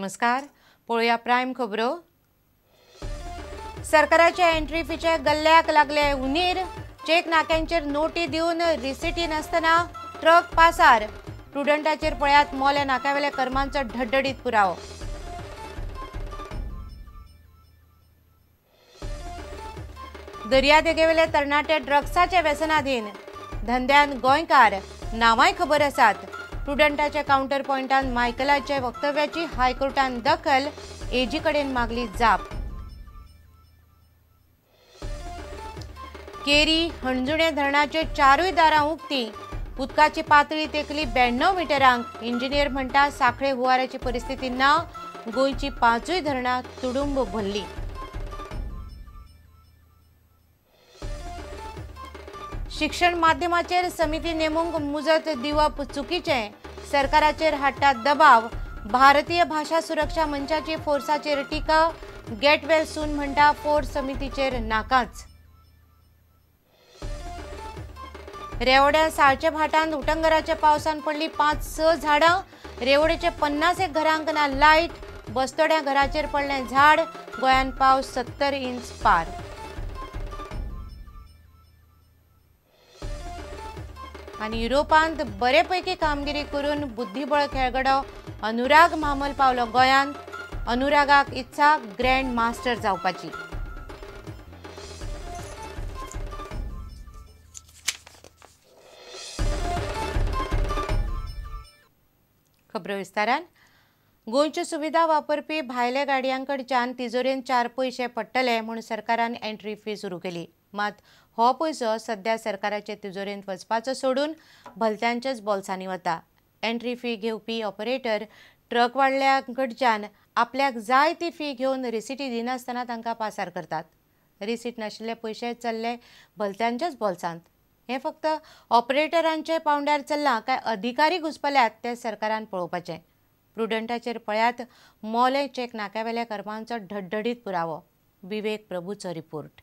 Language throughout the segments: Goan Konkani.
नमस्कार, पळोवया प्रायम खबरो। सरकाराच्या एंट्री फीच्या गल्ल्याक लागले उनीर। चेक नाक्यांचेर नोटी दिवन रिसिटी नासतना ट्रक पासार। प्रुडंटाचेर पळयात मोल्या नाक्यावेल्या कर्मांचो ढड्डडीत पुरावो। दर्यादेगेवेले तरणाटे ड्रग्साच्या व्यसनाधीन, धंद्यान गोंयकार, नांवांय खबर आसात। प्रुडंटाच्या काउंटर पॉयंटान मायकलाच्या वक्तव्याची हायकोर्टान दखल, एजी कडेन मागली जाप। केरी हणजुणे धरणाचे चारूय दारां उक्ती, उदकाची पातळी तेकली 92 मिटरांक। इंजिनियर म्हणटा साखळे हुवाराची परिस्थिती ना, गोंयची पांचूय धरणां तुडुंब भरली। शिक्षण माध्यमाचेर समिती नेमूंक मुजत दिवप चुकीचें, सरकाराचेर हाडटा दबाव। भारतीय भाशा सुरक्षा मंचाची फोर्साचेर टिका, गेट वेल सून म्हणटा फोर्स समितीचेर नाकाच। रेवड्या साळच्या भाटांत उटंगराच्या पावसान पडली 5-6 झाडां। रेवडेचे 50 घरांक ना लायट, बस्तोड्या घराचेर पडलें झाड। गोंयांत पावस 70 इंच पार। आनी युरोपांत बरेपैकी कामगिरी करून बुद्धिबळ खेळगडो अनुराग म्हामल पावलो गोंयांत। अनुरागाक इत्सा ग्रँड मास्टर जावपाची। खबरो विस्तारान। गोंयच्यो सुविधा वापरपी भायल्या गाडयांकडच्यान तिजोरेन 4 पयशे पडटले म्हूण सरकारान एंट्री फी सुरू केली। मात हो पयसो सध्या सरकाराचे तिजोरेंत वचपाचो सोडून भलत्यांच्याच बोल्सांनी वता। एंट्री फी घेवपी ऑपरेटर ट्रक वाडल्याकडच्यान आपल्याक जाय ती फी घेवन रिसिटी दिनासतना तांकां पासार करतात। रिसीट नाशिल्ले पयशे चल्ले भलत्यांच्याच बोल्सांत। हें फक्त ऑपरेटरांच्या पावंड्यार चल्लां काय अधिकारी घुसपल्यात तें सरकारान पळोवपाचें। प्रुडंटाचेर पळयात मोलें चेक नाक्यावेल्या कर्मांचो ढड्डडीत पुरावो। विवेक प्रभूचो रिपोर्ट।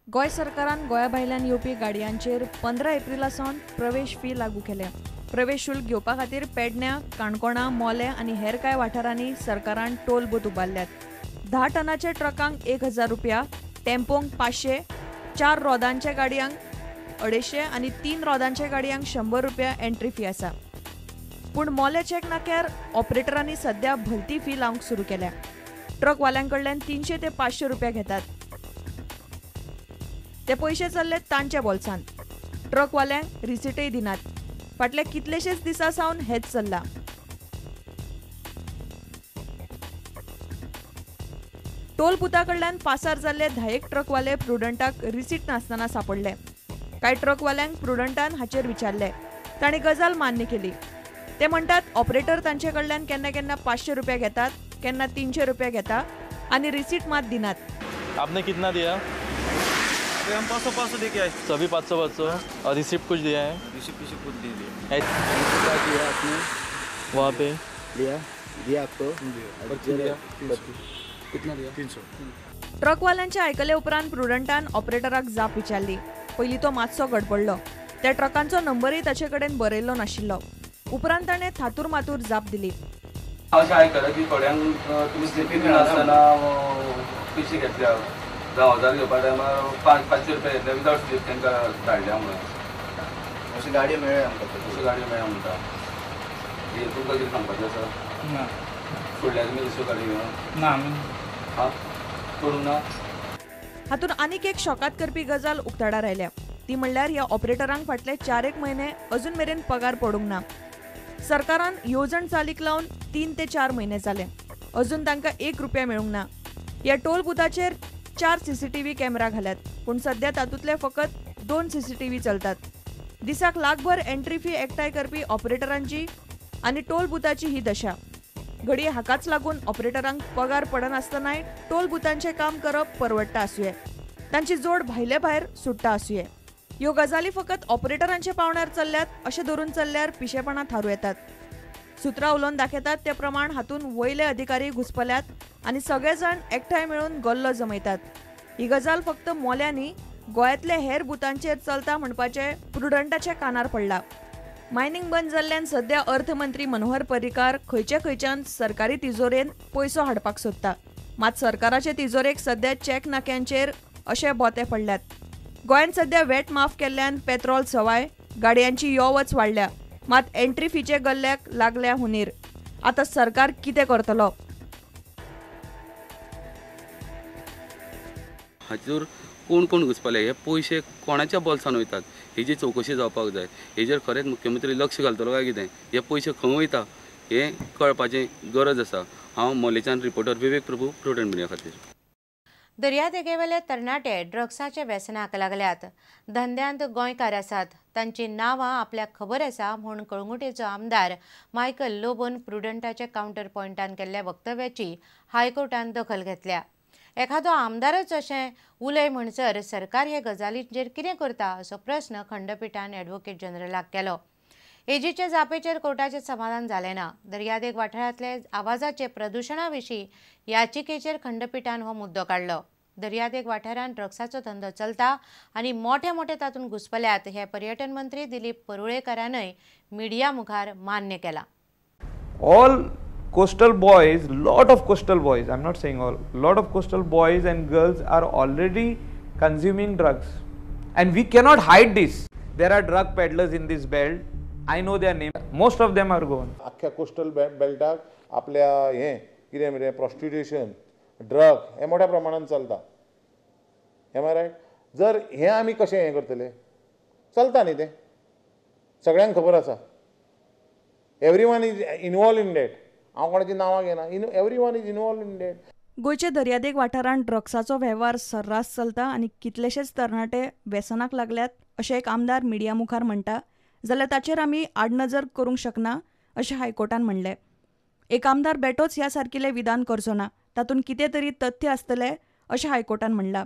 गोंय सरकारान गोंया भायल्यान येवपी गाडयांचेर 15 एप्रिला सावन प्रवेश फी लागू केल्या। प्रवेश शुल्क घेवपा खातीर पेडण्या, काणकोणा, मोलें आनी हेर कांय वाठारांनी सरकारान टोल बूथ उबारल्यात। 10 टनाच्या ट्रकांक 1000 रुपया, टेम्पोंक 500, 4 रोदांच्या गाडयांक 250 आनी 3 रोदांच्या गाडयांक 100 रुपया एंट्री फी आसा। पूण मोलें चेक नाक्यार ऑपरेटरांनी सध्या भलती फी लावंक सुरू केल्या। ट्रकवाल्यां कडल्यान 300 ते 500 रुपया घेतात। ते पयशे चल्ले तांच्या बोल्सांत। ट्रकवाल्यांक रिसिटय दिनात। फाटल्या कितलेशेच दिसां सावन हेच चल्लां। टोल बुथा कडल्यान पासार जाल्ले 10 ट्रकवाले प्रुडंटाक रिसीट नासतना सापडले। कांय ट्रकवाल्यांक प्रुडंटान हाचेर विचारले, तांणी गजाल मान्य केली। ते म्हणटात ऑपरेटर तांचे कडल्यान केन्ना केन्ना 500 रुपया घेतात, केन्ना 300 रुपया घेता आनी रिसीट मात दिनात। आपने कितना दिया? हम 500-500 दे के आए। सभी 500-500। और रिसिप्ट कुछ दिया है? रिसिप्ट कुछ नहीं दिया। क्या दिया आपने वहाँ पे? दिया दिया आपको? दिया। कितना दिया? 300। ट्रकवाल्यांचे आयकले उपरांत प्रुडंटान ऑपरेटराक जाप विचारली। पयलीं तो मातसो गडबडलो। त्या ट्रकांचो नंबरय ताचे कडेन बरयल्लो नाशिल्लो। उपरांत ताणें थातूर मातूर जाप दिली। अशें आयकलां की थोड्यांक तुमी स्लिपी मेळनासतना पयशे घेतल्या। 10,000 घेवपा टायमार 500 रुपया घेतले विदावट स्लीप तांकां धाडल्या म्हणून। अशी गाडी मेळ्ळ्या आमकां? अशी गाडी मेळ्ळ्या म्हणटा। हे तुमकां कितें सांगपाचें आसा? ना। सोडल्या तुमी दुसऱ्यो गाडी घेवन? ना आमी हां सोडूंक ना। हातूंत आनीक एक शॉकात करपी गजाल उक्ताडार आयल्या। ती म्हणल्यार ह्या ऑपरेटरांक फाटले 4 म्हयने अजून मेरेन पगार पडूंक ना। सरकारान येवजण चालीक लावन 3 ते 4 म्हयने जाले, अजून तांकां 1 रुपया मेळूंक ना। ह्या टोल बुथाचेर 4 सीसीटीव्ही कॅमेरा घाल्यात, पूण सध्या तातूंतले फकत 2 सीसीटीव्ही चलतात। दिसाक लाखभर एंट्री फी एकठांय करपी ऑपरेटरांची आनी टोल बुथाची ही दशा। घडये हाकाच लागून ऑपरेटरांक पगार पडनासतनाय टोल बुथांचें काम करप परवडटा आसुये, तांची जोड भायले भायर सुट्टा आसुये। ह्यो गजाली फकत ऑपरेटरांच्या पावंड्यार चल्ल्यात अशें धरून चल्ल्यार पिशेपणां थारूं येतात। सुत्रां उलोवन दाखयतात ते प्रमाण हातूंत वयले अधिकारी घुसपल्यात आनी सगळे जाण एकठांय मेळून गल्लो जमयतात। ही गजाल फक्त मोल्यांनी गोंयांतले हेर बुथांचेर चलता म्हणपाचें प्रुडंटाच्या कानार पडला। मायनिंग बंद जाल्ल्यान सध्या अर्थमंत्री मनोहर पर्रीकार खंयचे खंयच्यान सरकारी तिजोरेन पयसो हाडपाक सोदता. मात सरकाराचे तिजोरेक सध्या चॅक नाक्यांचेर अशे बोते पडल्यात. गोंयांत सध्या वेट माफ केल्ल्यान पेट्रोल सवाय, गाडयांची यो वच वाडल्या, मात एंट्री फीचे गल्ल्याक लागल्या हुनीर. आतां सरकार कितें करतलो? हाचेर कोण कोण घुसपले, हे पयशे कोणाच्या बोल्सान वयतात हेजी चवकशी जावपाक जाय. हेजेर खरेंच मुख्यमंत्री लक्ष घालतलो काय कितें, हे पयशे खंय वयता हें कळपाची गरज आसा. हांव मोलेच्यान रिपोर्टर विवेक प्रभू, प्रुडंट मिडिया खातीर. दर्यादेगेवेले तरणाटे ड्रग्साच्या व्यसनाक लागल्यात. धंद्यांत गोंयकार आसात, तांची नांवां आपल्याक खबर आसा म्हूण कळंगुटेचो आमदार मायकल लोबोन प्रुडंटाच्या कावंटर पॉयंटान केल्ल्या वक्तव्याची हायकोर्टान दखल घेतल्या. एखादो आमदारच अशें उलय म्हणसर सरकार हे गजालींचेर कितें करता असो प्रस्न खंडपिठान ॲडव्होकेट जनरलाक केलो. एजीचे जापेचेर कोर्टाचें समाधान जालें ना. दर्यादेग वाठारांतले आवाजाचे प्रदुशणा विशीं याचिकेचेर खंडपिठान हो मुद्दो काडलो. दर्यादेग वाठारांत ड्रग्साचो धंदो चलता आनी मोठे मोठे तातूंत घुसपल्यात हे पर्यटन मंत्री दिलीप परुळेकरानय मिडिया मुखार मान्य केलां. All coastal boys, lot of coastal boys, I'm not saying all, lot of coastal boys and girls are already consuming drugs, and we cannot hide this. There are drug peddlers in this belt. I know their name. Most of them are Goan. आख्या कोस्टल बेल्टाक आपल्या हें कितें म्हणजे प्रॉस्टिट्यूशन, ड्रग हें मोठ्या प्रमाणान चलता. Am I right? जर हें आमी कशें हें करतले? चलता न्ही तें, सगळ्यांक खबर आसा. Everyone is involve in that. हांव कोणाची नांवां घेना. Everyone is involve in that. गोंयच्या दर्यादेग वाठारांत ड्रग्साचो वेव्हार सर्रास चलता आनी कितलेशेच तरणाटे व्यसनाक लागल्यात अशें एक आमदार मिडिया मुखार म्हणटा, जाल्यार ताचेर आमी आडनजर करूंक शकना अशें हायकोर्टान म्हणलें. एक आमदार बेठोच ह्या सारकिलें विधान करचो ना, तातूंत कितें तरी तथ्य आसतलें अशें हायकोर्टान म्हणलां.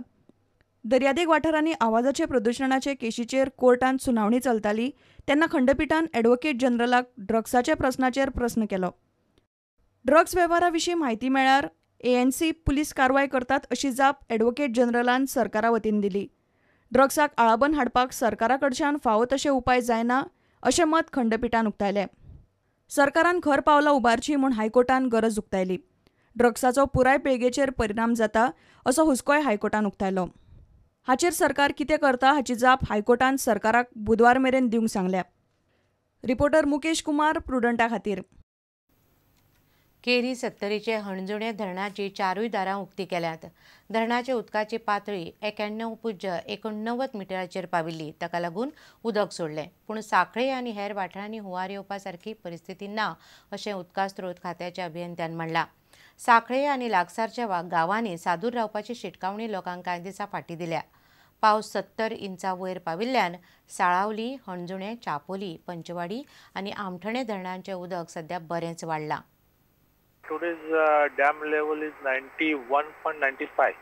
दर्यादेग वाठारांनी आवाजाचे प्रदुशणाचे केशीचेर कोर्टांत सुनावणी चलताली तेन्ना खंडपिठान ॲडव्होकेट जनरलाक ड्रग्साच्या प्रस्नाचेर प्रस्न केलो. ड्रग्स वेव्हारा विशीं म्हायती मेळ्ळ्यार एएनसी पुलीस कारवाय करतात अशी जाप ॲडव्होकेट जनरलान सरकारा वतीन दिली. ड्रग्साक आळाबंद हाडपाक सरकारा कडच्यान फावो तशे उपाय जायना अशें मत खंडपिठान उक्तायलें. सरकारान खर पावलां उबारचीं म्हूण हायकोर्टान गरज उक्तायली. ड्रग्साचो पुराय पिळगेचेर परिणाम जाता असो हुस्कोय हायकोर्टान उक्तायलो. हाचेर सरकार कितें करता हाची जाप हायकोर्टान सरकाराक बुधवार मेरेन दिवंक सांगल्या. रिपोर्टर मुकेश कुमार, प्रुडंटा खातीर. केरी सत्तरीचे हणजुणे धरणाची चारूय दारां उक्ती केल्यात. धरणाचे उदकाची पातळी 91.89 मिटराचेर पाविल्ली. ताका लागून उदक सोडलें, पूण सांखळे आनी हेर वाठारांनी हुंवार येवपा सारकी परिस्थिती ना अशें उदका स्रोत खात्याच्या अभियंत्यान म्हणलां. सांखळे आनी लागसारच्या गांवांनी सादूर रावपाची शिटकावणी लोकांक कांय दिसां फाटीं दिल्या. पावस 70 इंचां वयर पाविल्ल्यान साळावली, हणजुणें, चापोली, पंचवाडी आनी आमठणे धरणांचें उदक सध्या बरेंच वाडलां. Today's dam level is 91.95,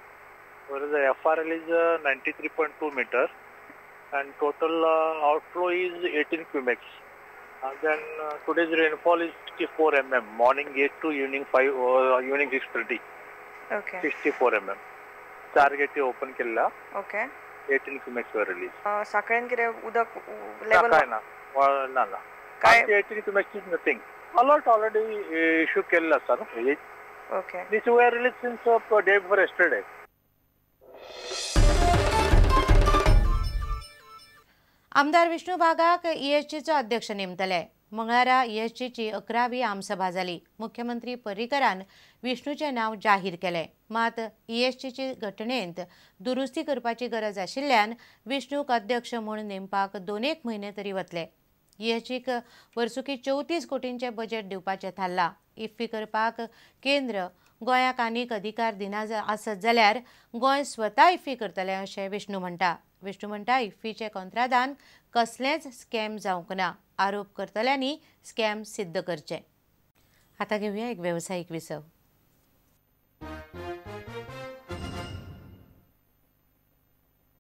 whereas the FRL is 93.2 meter, and total outflow is 18 cumecs. And then today's rainfall is 64 mm, morning 8 to evening 5 or evening 6:30. Okay. 64 mm. चार गेटी ओपन केल्ला. Okay. 18 cumecs were released. साखळेन कितें उदक लेवल काय ना? ना ना. काय 18 cumecs is nothing. Alert already issue केल्लो आसा न्हू. Okay. This we are released since day before yesterday. आमदार विष्णू वाघाक ईएसजीचो अध्यक्ष नेमतले. मंगळारा ईएसजीची 11वी आमसभा जाली. मुख्यमंत्री पर्रीकरान विष्णूचें नांव जाहीर केलें. मात ईएसजीची घटनेंत दुरुस्ती करपाची गरज आशिल्ल्यान विष्णूक अध्यक्ष म्हूण नेमपाक 2-1 म्हयने तरी वतले. ईएसजीक वर्सुकी 34 कोटींचें बजेट दिवपाचें थारलां. इफ्फी करपाक केंद्र गोंयाक आनीक अधिकार दिना आसत जाल्यार गोंय स्वता इफ्फी करतलें अशें विष्णू म्हणटा. विष्णू म्हणटा इफ्फीचें कोंत्रादान कसलेंच स्कॅम जावंक ना. आरोप करतल्यांनी स्कॅम सिद्ध करचे. आतां घेवया एक वेवसायीक विसव.